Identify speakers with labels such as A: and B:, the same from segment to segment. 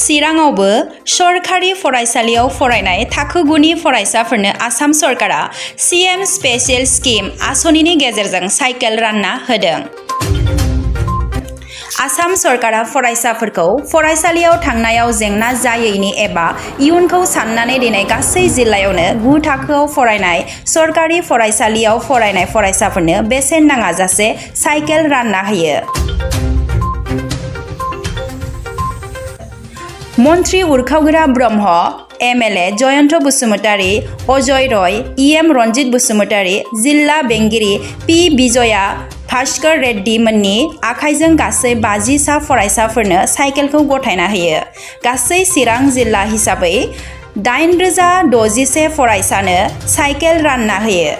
A: चिराङावबो सरखारि फरायसालियाव फरायनाय थाखो 9 नि फरायसाफोरनो आसाम सरकारा सीएम स्पेशल स्किम आसनिनि गेजेरजों साइकेल रानना होदों। आसाम सरकारा फरायसाफोरखौ फरायसालियाव थांनायाव जेंना जायैनि एबा इयुनखौ साननानै दिनै गासै जिल्लायावनो 9 थाखोआव फरायनाय सरकारि फरायसालियाव फरायनाय फरायसाफोरनो बेसेन नाङाजासे साइकेल रानना होयो। मन्त्रि उरखावगोरा ब्रह्म, एमएलए जयन्त बसुमतारी, अजय रय, इएम रन्जित बसुमतारी, जिल्ला बेंगिरि पि बिजया भास्कर रेड्डी मोननि आखाइजों गासै 50 सा फरायसाफोरनो साइकेलखौ गथायना होयो। गासै चिरां जिल्ला हिसाबै 8061 फरायसानो साइकेल रानना होयो।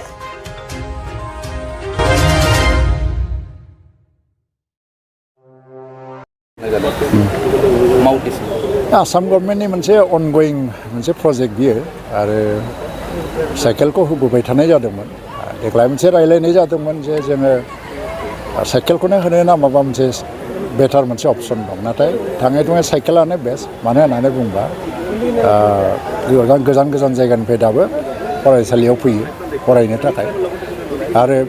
B: आसाम गभर्नमेन्टनि मोनसे अनगयिं मोनसे प्रजेक्ट बियो आरो साइकेलखौ होबोबाय थानाय जादोंमोन। देग्लाय मोनसे रायलायनाय जादोंमोन जे जोङो साइकेलखौनो होनो ना माबा मोनसे बेटार मोनसे अपसन दं, नाथाय थाङै थुङै साइकेलानो बेस्ट। मानो होननानै बुङोबा गोजान गोजान जायगानिफ्राय दाबो फरायसालियाव फैयो फरायनो थाखाय आरो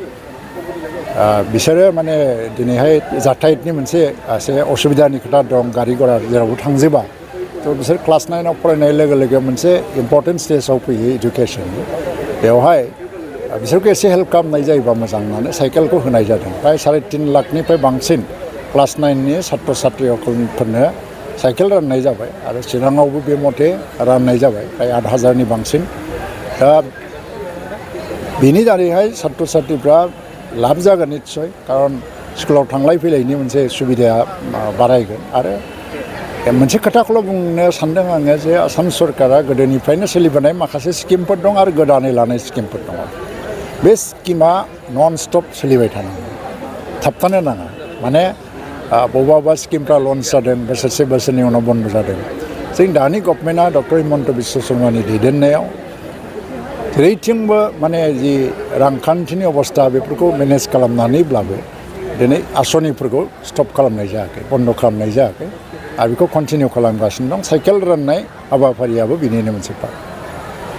B: बिसोरो माने दिनैहाय जाथायतनि मोनसे एसे असुबिदानि खोथा दं, गारि घोड़ा जेरावबो थांजोबा। थ' बिसोर क्लास 9 आव फरायनाय लोगो लोगो मोनसे इम्पर्टेन्ट स्टेजाव फैयो इडुकेसननि। बेवहाय बिसोरखौ एसे हेल्प खालामनाय जायोबा मोजां होननानै साइकेलखौ होनाय जादों। प्राय 3.5 लाखनिफ्राय बांसिन क्लास 9 नि सात्र सात्रिफोरनो साइकेल राननाय जाबाय आरो चिराङावबो बे मथे राननाय जाबाय प्राय 8,000नि बांसिन। दा बेनि दारैहाय सात्र सात्रिफ्रा लाभ जागोन निस्सय, खारन स्कुलाव थांलाय फैलायनि मोनसे सुबिदाया बारायगोन। आरो मोनसे खोथाखौल' बुंनो सानदों आङो जे आसाम सरकारा गोदोनिफ्रायनो सोलिबोनाय माखासे स्किमफोर दं आरो गोदानै लानाय स्किमफोर दङ। बे स्किमा नन स्टप सोलिबाय थानांगौ, थाबथानो नाङा। माने बबेबा स्किमफ्रा लन्च जादों, बोसोरनि उनाव बन्द जादों। जों दानि गभर्नमेन्टआ डक्टर हिमन्त बिश्व शर्मानि दैदेननायाव जेरैथिंबो माने जि रांखान्थिनि अबस्था बेफोरखौ मेनेज खालामनानैब्लाबो दिनै आसनिफोरखौ स्टप खालामनाय जायाखै, बन्द खालामनाय जायाखै आरो बेखौ कन्टिनिउ खालामगासिनो दं। साइकेल राननाय हाबाफारियाबो बिनिनो मोनसे पार्ट।